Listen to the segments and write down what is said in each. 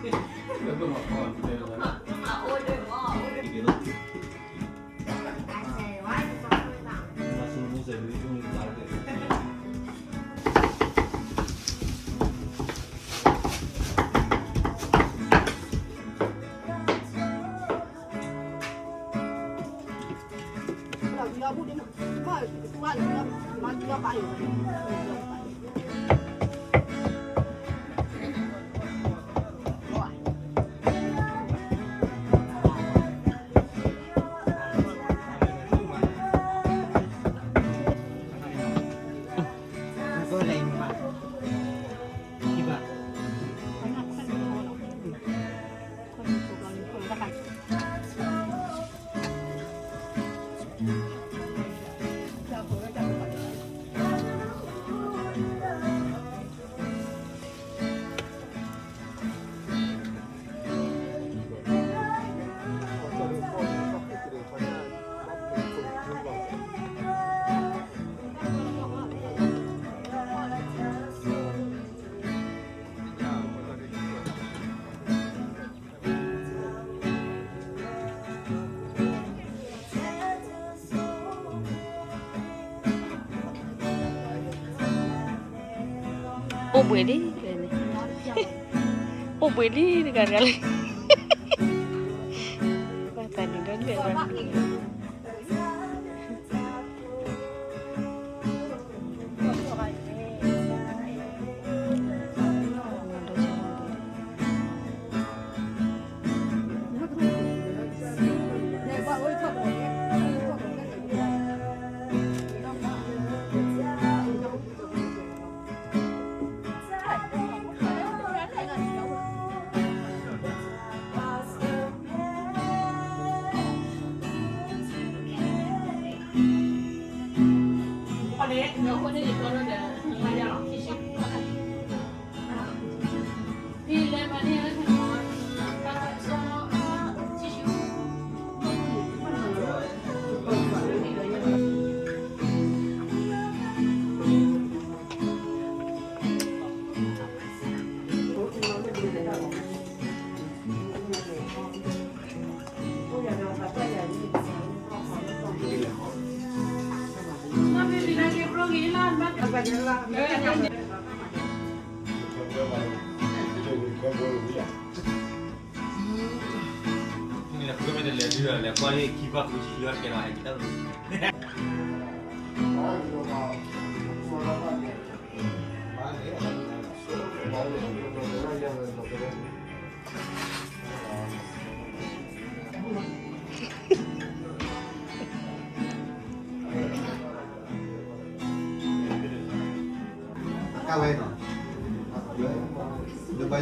အိၣ်ဘှံးလံ, အိၣ်ဘှံးလံတဂၤတဂၤလံ, ဘၣ်သးဒုး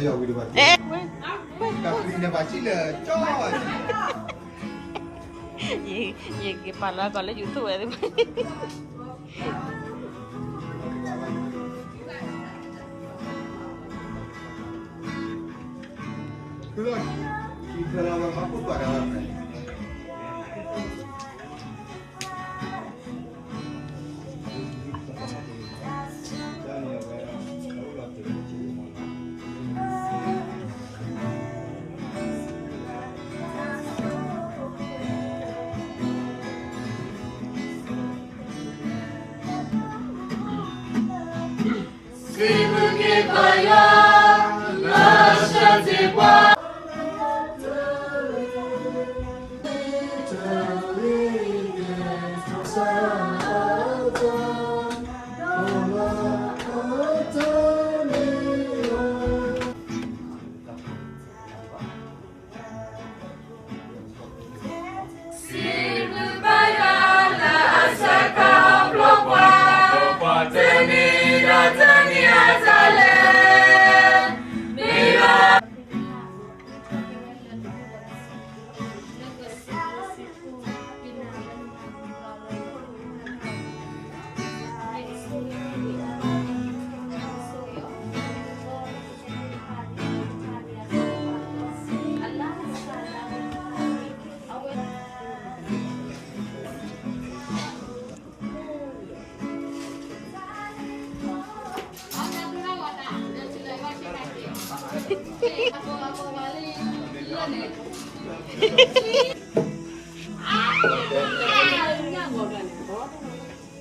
ဒီးဒွဲၣ်ဘၣ်. ယကပာ်လီၤကီးလၢ YouTube ဝဲသ့ၣ် စံးဘျုးက့ၤပၢ်ယွၤ လၢဆၢသ့ၣ်ပှၤ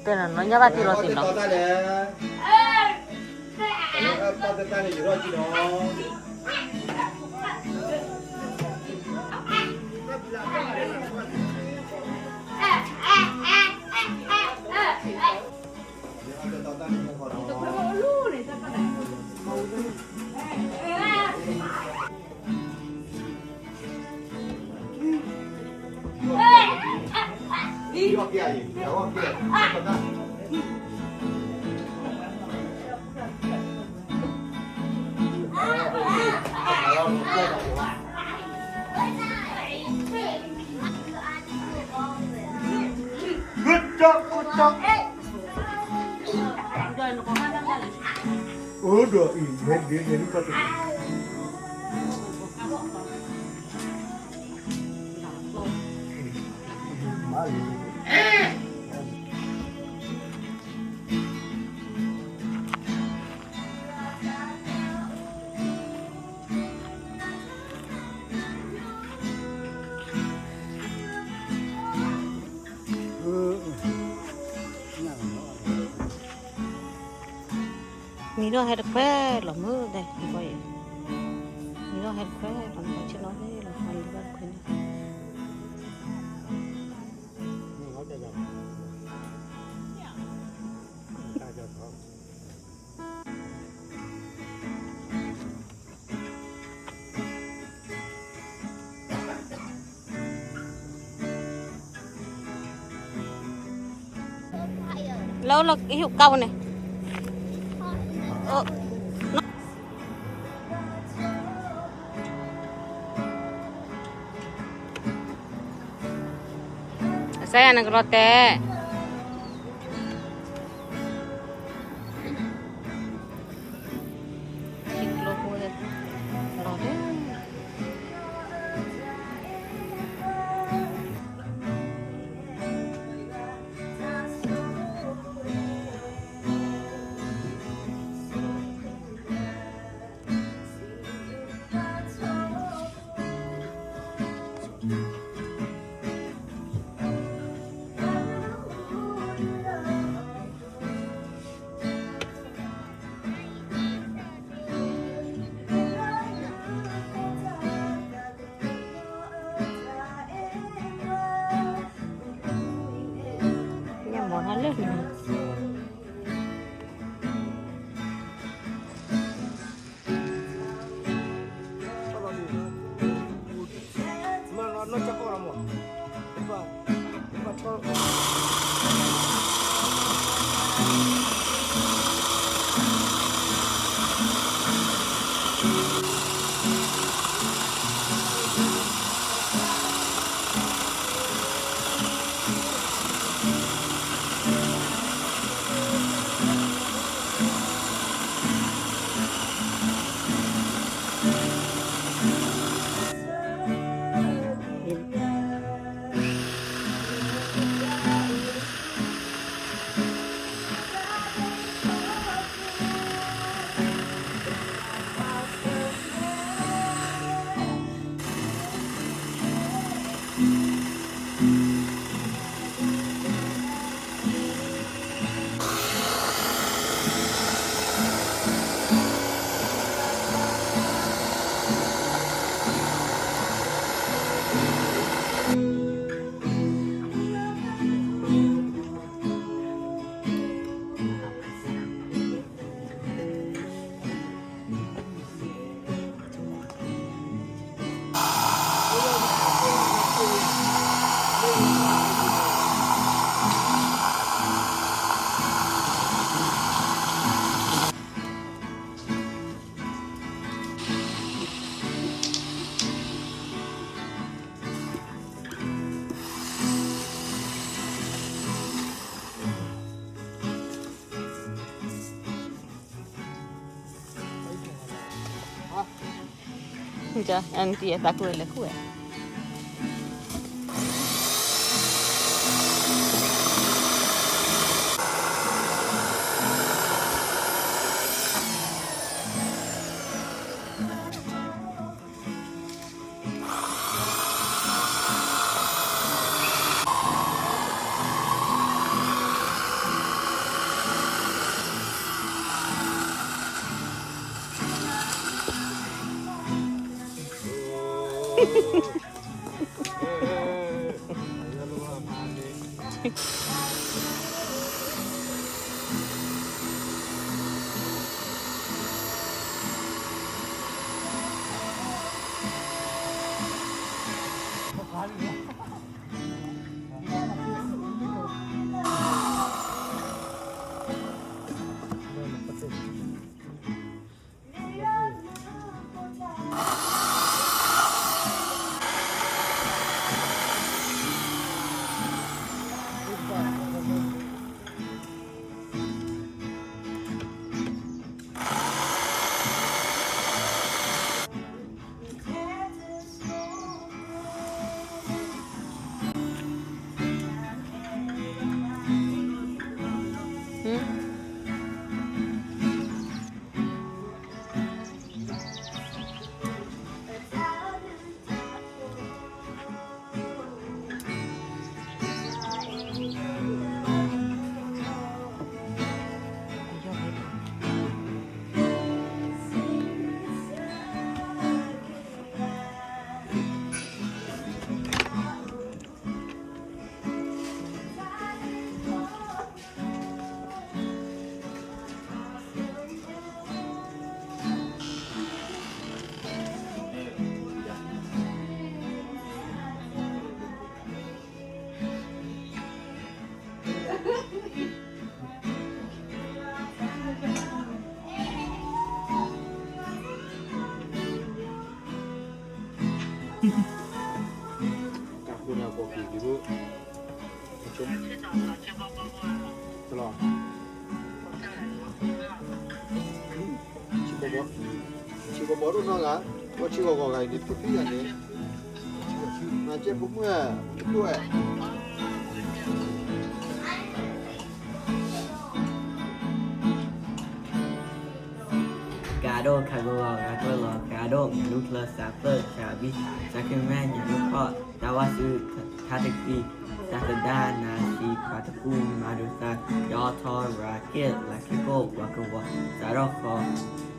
တဲနၤနီၢ်ညါဘၣ်တံၢ်လီၤတံၢ်နီၤ, မံၤဒီးဟဲတခွဲလီၤမုၢ်ဒဲး, မံၤဒီးဟဲတခွဲလီၤ, ဆ့ၣ်နီၤလီၤ, မံၤဒီးတခွဲန့ၣ် လၢလၢဟံၣ်ကါပူၤန့ၣ်, အစါယၤနကလီၤတဲာ် အၢၣ် အၢၣ် တံၤအသးခုဝဲလဲၤဃုဝဲ. တၢ်ဃိန့ၣ်အကီၢ်ကံၣ်ကံၣ်ဖိ, ဆံဘီဘီ, ဆံဘီဘီဒိၣ်နီၢ်ဂၤ, ပှၤဆံဂီၤဂီၤဂၤအံၤန့ၣ် ထူဖံဂၤန့ၣ်, နကဲဖိမုၣ်, တဒိၣ်ဝဲ ကါဒိၣ်ခးဂီၤဂၤကျၢၢ်လီၤ, ကါဒိၣ်မၤလူၤချၢစးဖျၢၣ်စးဘံၣ်, စးခုမဲာ်ညၣ်ဒိၣ်ဖီၣ်, တၢ်ဝါစုထါတကံၢ်, တၢ်သဒါနၤစံးပှၤတပူၤမၤဒိးသး, ဒီထီရၤက့ၣ်လၤခ့ကိၣ်ဝၤကဝီၤ, စးထီၣ်ဃီ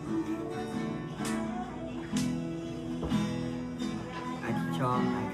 အကဆီအ